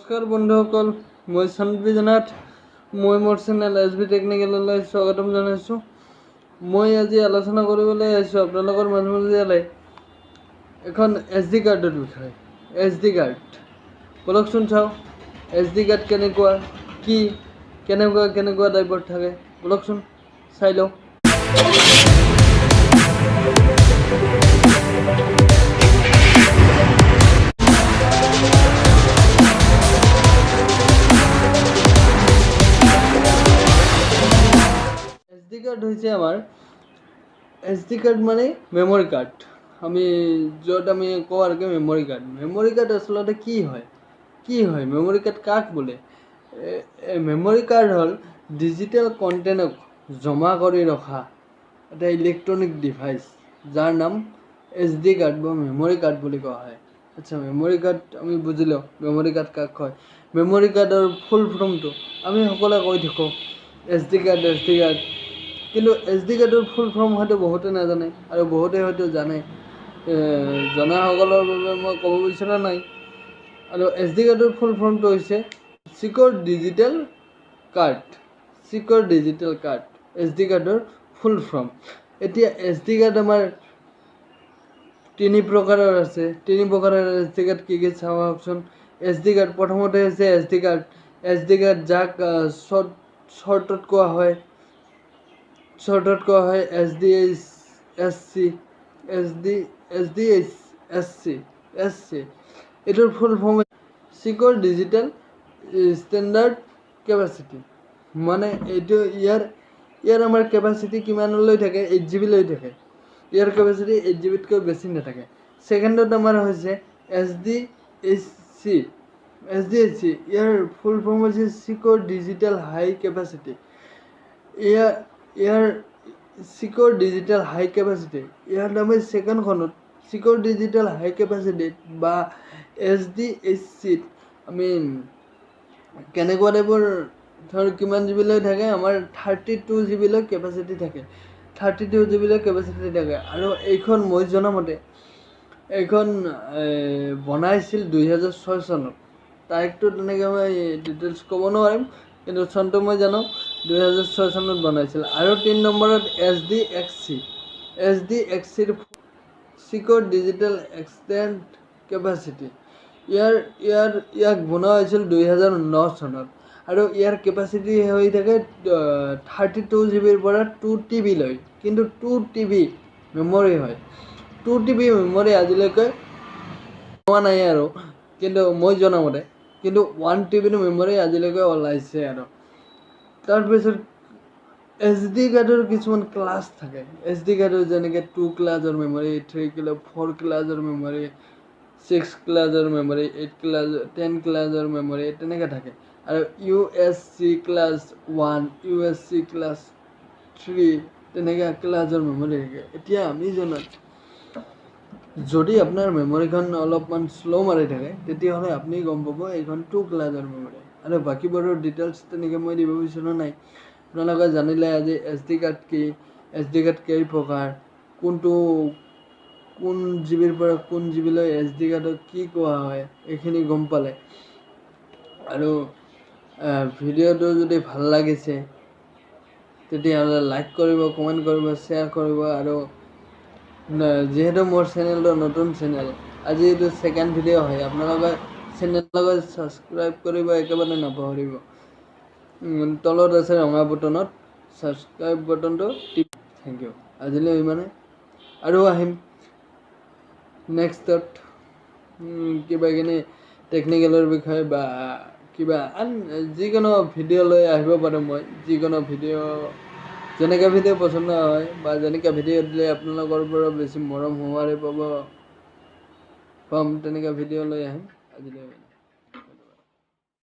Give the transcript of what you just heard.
নমস্কাৰ বন্ধুসকল, মই সঞ্জীৱ, মই মোৰ চেনেল এছ বি টেকনিকেললৈ স্বাগতম জনাইছোঁ। মই আজি আলোচনা কৰিবলৈ আহিছোঁ আপোনালোকৰ মাজে মাজে এখন এছ ডি কাৰ্ডৰ বিষয়ে। এছ ডি কাৰ্ড, ব'লকচোন চাওঁ এছ ডি কাৰ্ড কেনেকুৱা, কি কেনেকুৱা কেনেকুৱা টাইপৰ থাকে, ব'লকচোন চাই লওঁ। এছ ডি কাৰ্ড হৈছে আমাৰ এছ ডি কাৰ্ড মানে মেমৰি কাৰ্ড। আমি য'ত আমি কওঁ আৰু কি মেমৰি কাৰ্ড। মেমৰি কাৰ্ড আচলতে কি হয়, কি হয় মেমৰি কাৰ্ড কাক বোলে? মেমৰি কাৰ্ড হ'ল ডিজিটেল কণ্টেণ্টক জমা কৰি ৰখা এটা ইলেক্ট্ৰনিক ডিভাইচ, যাৰ নাম এছ ডি কাৰ্ড বা মেমৰি কাৰ্ড বুলি কোৱা হয়। আচ্ছা, মেমৰি কাৰ্ড আমি বুজিলোঁ মেমৰি কাৰ্ড কাক কয়। মেমৰি কাৰ্ডৰ ফুল ফৰ্মটো আমি সকলোৱে কৈ থাকোঁ S D card, S D card. কিন্তু এছ ডি কাৰ্ডৰ ফুল ফৰ্ম হয়তো বহুতে নাজানে আৰু বহুতে হয়তো জানে। জনাসকলৰ বাবে মই ক'ব বিচৰা নাই। আৰু এছ ডি কাৰ্ডৰ ফুল ফৰ্মটো হৈছে secure digital card, secure digital card S D কাৰ্ডৰ ফুল ফৰ্ম। এতিয়া এছ ডি কাৰ্ড আমাৰ তিনি প্ৰকাৰৰ আছে। তিনি প্ৰকাৰৰ এছ ডি কাৰ্ড কি কি চাওঁ আহকচোন। এছ ডি কাৰ্ড প্ৰথমতে হৈছে S D card. S D card যাক শ্বৰ্টত কোৱা হয়, শ্বৰ্টত কোৱা হয় S D H S C, S D S D H S C, S C. এইটোৰ full form secure digital standard capacity. মানে এইটো ইয়াৰ ইয়াৰ আমাৰ কেপাচিটি কিমানলৈ থাকে, 8 জি বিলৈ থাকে। ইয়াৰ কেপাচিটি 8 জি বিতকৈ বেছি নাথাকে। ছেকেণ্ডত আমাৰ হৈছে S D H C, S D H C. ইয়াৰ ফুল ফৰ্ম হৈছে চিকিউৰ ডিজিটেল হাই কেপাচিটি। ইয়াৰ ইয়াৰ চিকিউৰ ডিজিটেল হাই কেপাচিটি, ইয়াৰ আমি ছেকেণ্ডখনত চিকিউৰ ডিজিটেল হাই কেপাচিটিত বা এছ ডি এইচ চিত আমি কেনেকুৱা টাইপৰ ধৰ কিমান জি বিলৈ থাকে, আমাৰ 32 জি বিলৈ কেপাচিটি থাকে, 32 জি বিলৈ কেপাচিটি থাকে। আৰু এইখন মই জনামতে এইখন বনাইছিল 2006 চনত। তাৰিখটো তেনেকৈ মই ডিটেইলছ ক'ব নোৱাৰিম, কিন্তু চনটো মই জানো 2006 চনত বনাইছিল। আৰু 3 নম্বৰত S D X C, S D x চিৰ চিকিউৰ ডিজিটেল এক্সটেণ্ড কেপাচিটি। ইয়াৰ ইয়াৰ ইয়াক বনোৱা হৈছিল 2009 চনত আৰু ইয়াৰ কেপাচিটি হৈ থাকে 32 জি বিৰ পৰা 2 টি বিলৈ। কিন্তু 2 টি বি মেমৰি হয়, 2 টি বি মেমৰি আজিলৈকে হোৱা নাই আৰু, কিন্তু মই জনামতে কিন্তু 1 টি বিৰ মেমৰি আজিলৈকে ওলাইছে। আৰু তাৰপিছত এছ ডি কাৰ্ডৰ কিছুমান ক্লাছ থাকে। এছ ডি কাৰ্ডৰ যেনেকৈ 2 ক্লাছৰ মেমৰি, 3 কিলো 4 ক্লাছৰ মেমৰি, 6 ক্লাছৰ মেমৰি, 8 ক্লাছ, 10 ক্লাছৰ মেমৰি তেনেকৈ থাকে। আৰু U S C class 1, U S C class 3 তেনেকৈ ক্লাছৰ মেমৰি থাকে। এতিয়া আমি জনাত যদি আপোনাৰ মেমৰিখন অলপমান শ্ল' মাৰি থাকে, তেতিয়াহ'লে আপুনি গম পাব এইখন 2 ক্লাছৰ মেমৰি। আৰু বাকীবোৰৰ ডিটেইলছ তেনেকৈ মই দিব বিচৰা নাই। আপোনালোকে জানিলে আজি এছ ডি কাৰ্ড কি, এছ ডি কাৰ্ড কেই প্ৰকাৰ, কোনটো কোন জি বিৰ পৰা কোন জি বিলৈ এছ ডি কাৰ্ডক কি কোৱা হয়, এইখিনি গম পালে। আৰু ভিডিঅ'টো যদি ভাল লাগিছে তেতিয়াহ'লে লাইক কৰিব, কমেণ্ট কৰিব, শ্বেয়াৰ কৰিব। আৰু যিহেতু মোৰ চেনেলটো নতুন চেনেল, আজি এইটো ছেকেণ্ড ভিডিঅ' হয়, আপোনালোকে চেনেলৰ ছাবস্ক্ৰাইব কৰিব একেবাৰে নাপাহৰিব। তলত আছে ৰঙা বটনত ছাবস্ক্ৰাইব বটনটো টিপ। Thank U, আজিলৈ ইমানে, আৰু আহিম নেক্সটত কিবা কিনি টেকনিকেলৰ বিষয়ে বা কিবা আন যিকোনো ভিডিঅ' লৈ আহিব পাৰোঁ মই। যিকোনো ভিডিঅ', যেনেকৈ ভিডিঅ' পচন্দ হয় বা যেনেকৈ ভিডিঅ' দিলে আপোনালোকৰ পৰা বেছি মৰম সঁহাৰি পাম, তেনেকুৱা ভিডিঅ' লৈ আহিম। আজিলৈ ইমানে।